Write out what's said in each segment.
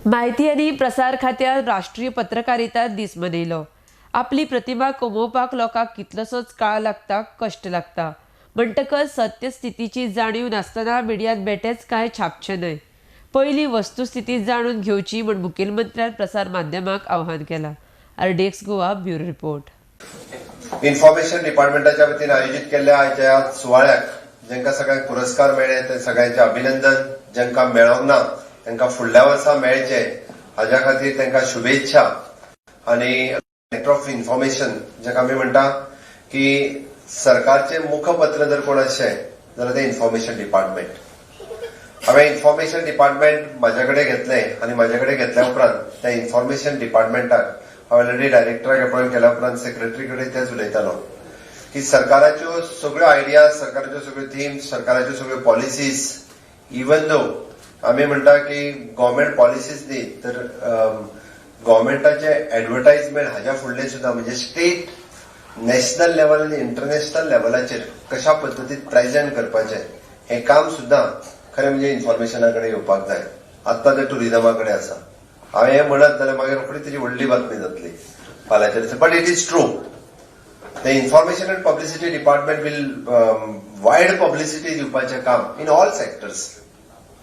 माहिती आनी प्रसार खात्यान राष्ट्रीय पत्रकारिता दीस मनयलो. आपली प्रतिमा कमोवपाक लोकांक कितलोसोच काळ लागता, कश्ट लागता. म्हणटकच सत्यस्थितीची जाणीव नासतना मिडियान बेठेच कांय छापचें न्हय. पयली वस्तुस्थिती जाणून घेवची म्हूण मुखेलमंत्र्यान प्रसार माध्यमांक आवाहन केलां. RDX Goa, bureau report. Information डिपार्टमेंटाच्या वतीन आयोजीत केल्ल्या आयच्या ह्या सुवाळ्याक जांकां सगळ्यांक पुरस्कार मेळ्ळे ते सगळ्यांचे अभिनंदन. जांकां मेळोंक ना तांकां फुडल्या वर्सा मेळचे हाज्या खातीर तांकां शुभेच्छा. आनी डायरेक्टर ऑफ इन्फॉर्मेशन, जाका आमी म्हणटा की सरकारचे मुखपत्र जर कोण आसचें जाल्यार तें इन्फॉर्मेशन डिपार्टमेंट. हांवें इन्फॉर्मेशन डिपार्टमेंट म्हाज्या कडेन घेतलें आनी म्हाज्या कडेन घेतल्या उपरांत त्या इन्फॉर्मेशन डिपार्टमेंटाक हांव ऑलरेडी डायरेक्टराक अपॉयंट केल्या उपरांत सेक्रेटरी कडेन तेच उलयतालो की सरकाराच्यो सगळ्यो आयडियाज, सरकाराच्यो सगळ्यो थिम्स, सरकाराच्यो सगळ्यो पॉलिसीज, इवन दो आमी म्हणटा की गव्हर्मेंट पॉलिसीज न्ही तर गव्हर्मेंटाचे एडवर्टायजमेंट हाज्या फुडलें सुद्दां, म्हणजे स्टेट, नॅशनल लेवल आनी इंटरनॅशनल लेवलाचेर कशा पद्दतीन प्रेझेंट करपाचें हें काम सुद्दां खरें म्हणजे इन्फॉर्मेशना कडेन येवपाक जाय. आत्तां तें टुरिजमा कडेन आसा. हांवें हें म्हणत जाल्यार मागीर रोखडी तेजी व्हडली बातमी जातली फाल्यांच्या दिसा, but it is true. The Information and Publicity Department will wide publicity दिवपाचें काम in all sectors.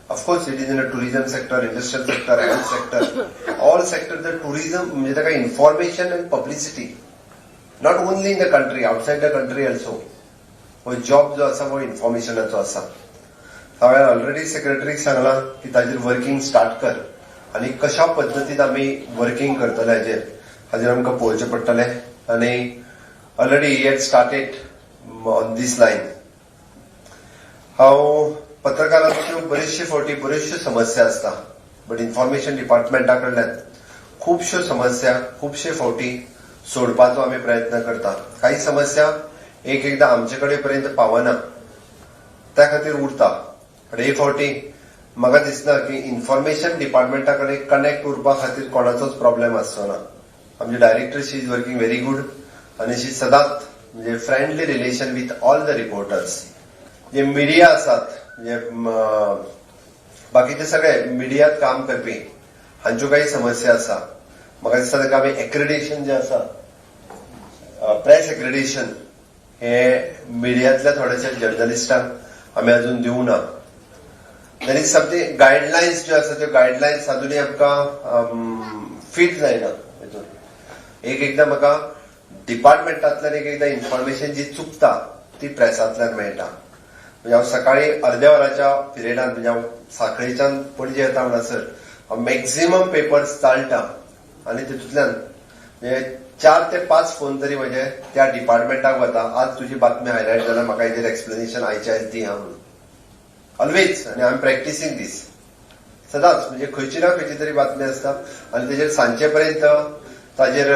Of course, it is in a tourism sector, industrial sector, health sector, all sector. The tourism म्हणजे ताका information and publicity, not only in the country, outside the country also, हो job जो आसा हो इन्फॉर्मेशनाचो आसा. हांवें already सेक्रेटरीक सांगलां की ताजेर वर्किंग स्टार्ट कर आनी कशा पद्दतीन आमी वर्किंग करतले हाजेर आमकां पळोवचें पडटलें आनी already he had started on this line. हांव पत्रकारांच्यो बरेचशे फावटी बऱ्योचश्यो समस्या आसता, बट इन्फॉर्मेशन डिपार्टमेंटा कडल्यान खुबश्यो समस्या खुबशे फावटी सोडपाचो आमी प्रयत्न करता. काही समस्या एक एकदां आमचे कडेन पर्यंत पावना, त्या खातीर उरता. पण हे फावटी म्हाका दिसना की इन्फॉर्मेशन डिपार्टमेंटा कडेन कनेक्ट उरपा खातीर कोणाचोच प्रॉब्लेम आसचो ना. आमची director, she is working very good आनी शी सदांच म्हणजे friendly relation with all the reporters. J media आसात, म्हणजे बाकीचे सगळे मिडियात काम करपी, हांच्यो काही समस्या आसा. म्हाका दिसता ताका आमी एक्रेडिशन जे आसा, प्रेस एक्रेडिशन, हे मिडियांतल्या थोड्याशा जर्नलिस्टांक आमी अजून दिवंक ना. There is something, guidelines ज्यो आसा त्यो गायडलायन्स अजुनूय आमकां फिट जायना. हितून एक एकदां म्हाका डिपार्टमेंटांतल्यान एक एकदां इन्फॉर्मेशन जी चुकता ती प्रेसांतल्यान मेळटा. म्हणजे हांव सकाळी अर्द्या वराच्या पिरियडान, म्हणजे हांव साखळेच्यान पणजे येता म्हणसर हांव मॅक्झिमम पेपर्स चाळटा आनी तितूंतल्यान म्हणजे 4 ते 5 फोन तरी म्हजे त्या डिपार्टमेंटाक वता, आज तुजी बातमी हायलायट जाल्यार म्हाका हेजेर एक्सप्लेनेशन आयचे आयज दी हा म्हणून. ऑलवेज, आनी I am practicing this सदांच. म्हणजे खंयची ना खंयची तरी बातमी आसता आनी तेजेर सांजचे पर्यंत ताजेर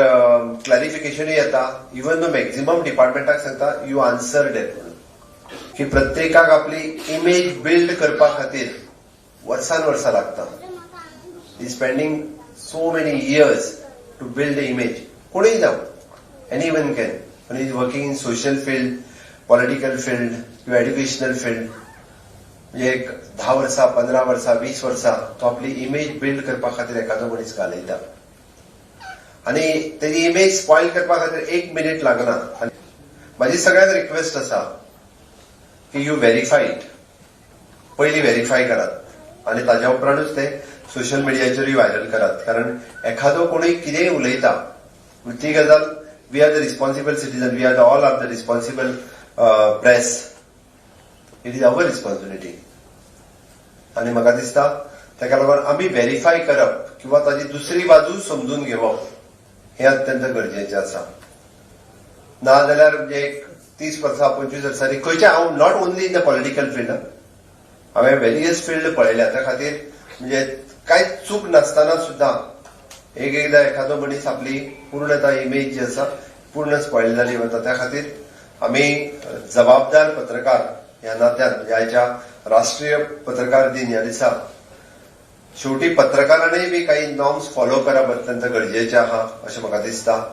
क्लॅरिफिकेशनूय येता. इवन दो मॅक्झिमम डिपार्टमेंटाक सांगता, you answer that म्हणून, की प्रत्येकाक आपली इमेज बिल्ड करपा खातीर वर्सान वर्सां लागता. Is spending so many years to build the image. कोणूय जावं, anyone can, one is working in social field, political field किंवा एड्युकेशनल फिल्ड, म्हणजे एक 10 वर्सां, 15 वर्सां, 20 वर्सां तो आपली इमेज बिल्ड करपा खातीर एखादो मनीस घालयता आनी तेजी इमेज स्पॉयल करपा खातीर एक मिनीट लागना. आनी म्हाजी सगळ्यांक रिक्वेस्ट आसा की you verify it. पयलीं व्हेरीफाय करात आनी ताज्या उपरांतूच ते सोशल मिडियाचेरूय व्हायरल करात, कारण एखादो कोणूय कितेंय उलयता ती गजाल, we are the responsible citizen, we are the all are the responsible press. It is our responsibility. आनी म्हाका दिसता ताका लागून आमी व्हेरीफाय करप किंवा ताजी दुसरी बाजू समजून घेवप हें अत्यंत गरजेचें आसा. ना जाल्यार म्हणजे एक 30 वर्सां, 25 वर्सांनी खंयच्या, हांव not only in the political field, हांवें वेरियस फिल्ड पळयल्या. त्या खातीर म्हणजे कांय चूक नासतना सुद्दां एक एकदां एखादो मनीस आपली पूर्णता इमेज जी आसा पूर्ण स्पॉयल जाली वता. त्या खातीर आमी जबाबदार पत्रकार ह्या नात्यान, म्हणजे आयच्या राष्ट्रीय पत्रकार दिन ह्या दिसा शेवटी पत्रकारांनी बी काही नॉर्म्स फॉलो करप अत्यंत गरजेचें आहा अशें म्हाका दिसता.